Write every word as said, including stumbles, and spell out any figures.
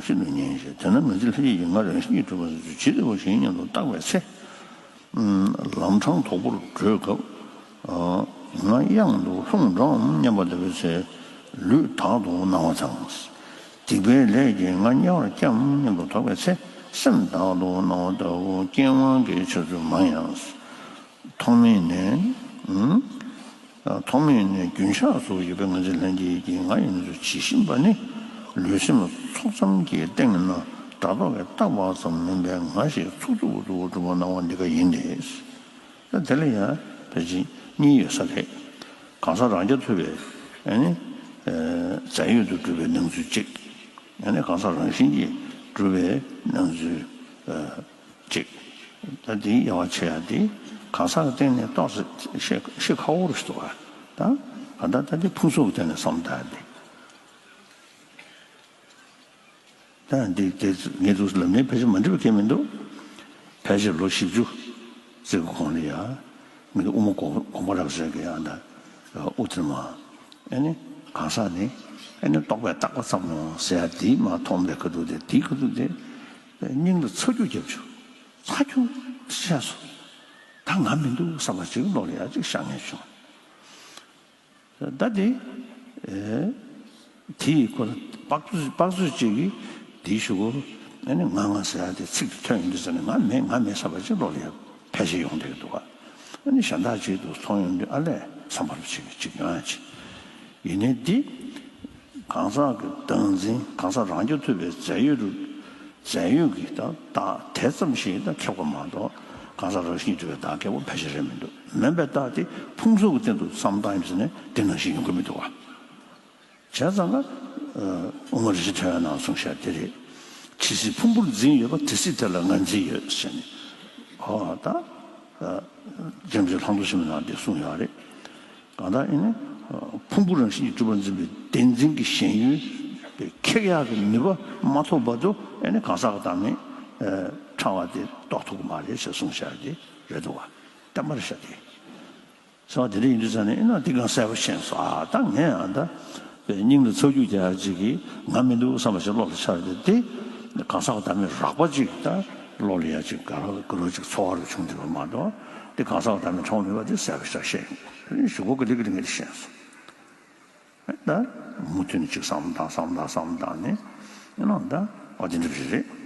ཤིན་ཏུ་ཉེན་ཞིང་། དེས་ན་ང་འཛིན་ལྷན་སྐྱེས་ཀྱིས་ང་རང་བཞིན་གྱིས་གྲུབ་པ་ཇི་ལྟ་བུ་ཞིག་ཡིན་སྙམ་དུ་བརྟགས་པའི་ཚེ། ལམ་འཕྲང་དོག་པོར་བགྲོད་སྐབས། ང་གཡང་དུ་ལྷུང་འགྲོའམ་སྙམ་པ་ལྟ་བུའི་ཚེ། ལུས་དག་ཏུ་སྣང་བ་དང་། སྡིག་པའི་ལས་ཀྱིས་ང་དམྱལ་བར་བསྐྱམ་སྙམ་དུ་དོགས་པའི་ཚེ། སེམས་དག་ཏུ་སྣང་བ་ལྟ་བུ་རྐྱེན་དབང་གིས་འཆར་ཚུལ་མང་ཡང་། ཐོག་མེད་ནས། ཐོག་མེད་ནས་རྒྱུན་ཆགས་སུ་ཡོད་པའི་ང་འཛིན་ལྷན་སྐྱེས་ཀྱིས་ང་ཡིན་ཚུལ་ཇི་བཞིན་པ་ནི། ལུས་སེམས་ཚོགས་ཙམ་གྱི་སྟེང་ན་སྒྲ་རྟོག་གིས་བཏགས་པ་ཙམ་མིན་པའི་ང་ཞེས་ཚུགས་ཚུགས་དུ་གྲུབ་པ་སྣང་བ་འདི་ཀ་ཡིན་ཏེ། ད་དེ་ལ་ཡང་ཕལ་ཆེར་གཉིས་ཡོད་ས་རེད། གང་ཟག་རང་རྐྱ་ཐུབ་པའི་ཨ་ནི་རྫས་ཡོད་དུ་གྲུབ་པའི་སྣང་ཚུལ་གཅིག་ཨ་ནི་གང་ཟག་རང་བཞིན་གྱིས་གྲུབ་པའི་སྣང་ཚུལ་གཅིག་ད་འདི་དབྱེ་བ་ཕྱེ་ཡ་འདི་གང་ཟག་གི་སྟེང་ནས་ཏོག་ཙམ་ཤེས་ཤེས་ཁག་པོ་རེད་འདུག་ག་ད་གང་ལྟར་ད་འདི་ཕུང་སོགས་ཀྱི་སྟེང་ནས་བསམ་བཏང་ཡ་འདི། ད་འདི་དེ་ངས་ཚོ་ལབ་ནས་ཕལ་ཆེར་མ་འགྲིག་པ་གང་ཡང་མི་འདུག་ཕལ་ཆེར་ལོ་བཞི་བཅུ་ཙམ་གྱི་གོང་ལ་ཡ། ངས་དབུ་མ་དགོངས་དགོངས་པ་རབ་གསལ་གྱི་ཡང་ད་དབུ་ཐེར་མ། ཨ་ནི་གང་ཟག་ནི་ཨ་ནི་རྟོག་པས་བཏགས་པ་ཙམ་མོ་ཟེར་ཡ་འདི་མ་མཐོང་བའི་ཁ་ཐུག་དེ་འདིའི་ཁ་ཐུག་དེ་སྙིང་ལ་ཚ་རྒྱུ་རྒྱབ་རྒྱུ་ཚ་རྒྱུ་ཤེས་སོ། ད་ང་མི་འདུག་བསམ་པ་ཅིག་བློ་ལ་ཡ་ཅིག་ཤར་ངེས་བྱུང་། ད་དེ། ཨེ། དེ་ཡི་ཁོ་ལ་དཔག་ཚོད་དཔག་ཚོད་ཅིག་གིས་དེའི་གཞུག་གུ་ཨ་ནི་ང་ང་ཟེར་ཡ་དེ་ཚིག་ཏུ་ཐོན་ཡོང་དུས་ཙམ་ནས་ང་མེད་ང་མེད་བསམ་པ་ཅིག་བློ་ལ་ཡ་ཕལ་ཆེར་ཡོང་བསྡད་ཀྱི་འདུག་ག་ཨ་ནི་གཞན་དག་ཅིག་ཏུ་མཐོང་ཡོང་དུས་ཨ་ལས་བསམ་པ་རུ་ཅིག་ཅིག་ཡོང་ཡ་ཅིག་ཡིན་ནའི་འདི། གང་ཟག་གི་བདག་འཛིན་གང་ཟག་རང་རྐྱ་ཐུབ་པའི་རྫས་ཡོད་རུ། རྫས་ཡོད་ཀྱི་ད་བདག་དེ་ཙམ་ཞིག་ད་ཁྱབ་པ་མ་གཏོགས་གང་ཟག་རང་བཞིན་གྱིས་གྲུབ་པའི་བདག་ཁྱབ་པ་ཕལ་ཆེར་རེད་མི་འདུག་མིན་པའི་རྟགས་དེ་ཕུང་སོགས་ཀྱི་སྟེང་དུ་བསམ་བཏང་ཡིན་ཟེར་ནས་དེ་ནང་བཞིན་ཡོང་གི་མི་འདུག་བ། བྱས་ཙང་ཀ། དབུ་མ་རིན་ཆེན་ཕྲེང་བའི་ནང་གསུངས་བཞག་དེ་རེད། ཇི་སྲིད་ཕུང་པོར་འཛིན་ཡོད་པ་དེ་སྲིད་དེ་ལ་ང་འཛིན་ཡོད་ཟེར་ནས། ཨོ་ད། འཇམ་དཔལ་ལྷག་མཐོང་ཆེན་མོའི་ནང་དེ་གསུངས་ཡོད་རེད། གང་ལྟར་ཨེ་ནི། ཕུང་པོ་རང་བཞིན་གྱིས་གྲུབ་པར་འཛིན་པའི་བདེན་འཛིན་གྱི་ཞེན་ཡུལ་ཁེགས་ཡག་གི་ནུས་པ་མ་ཐོབ་བར་དུ་ཨེ་ནི་གང་ཟག་གི་བདག་མེད་ཕྲ་བ་དེ་རྟོགས་ཐུབ་ཀྱི་མ་རེད་ཞེས་གསུངས་བཞག་དེ་རེད་འདུག་བ། བསྟན་པ་རེད་བཞག་དེ། ཟེར་བ་དེ་འདྲ་ཡིན་དུས་ཙང་ནས་ཨེ་ན་འདི་གང་གསལ་པོ་ཤེས་སོང་ཨ་ད་ངས་ཨ་ད། པའི་སྙིང་ལ་ཚ་རྒྱུ་རྒྱག་ཅིག་གིས་ང་མི་འདུག་བསམ་པ་ཞིག་བློ་ལ་འཆར་ཏེ་དེ། གང་ཟག་བདག་མེད་རགས་པ་ཅིག་ད་བློ་ལ་ཡ་ཅིག་ག་རོ་ག་རོ་ཅིག་ཚོར་བ་རུ་བྱུང་འདུག་པ་མ་གཏོགས་དེ་གང་ཟག་བདག་མེད་ཕྲ་བ་མེད་པ་དེ་གསལ་པོ་ཞིག་ཤེས་ཡོང་། ཞུ་སྒོ་གི་ལི་གི་ལི་ངས་དེ་ཤེས་སོང་། ད་མུ་མཐུད་ནས་ཅིག་བསམ་བཏང་བསམ་བཏང་བསམ་བཏང་ནས་ཨེ་ན་ད་ཨོ་དེ་འདྲ་ཞིག་རེད།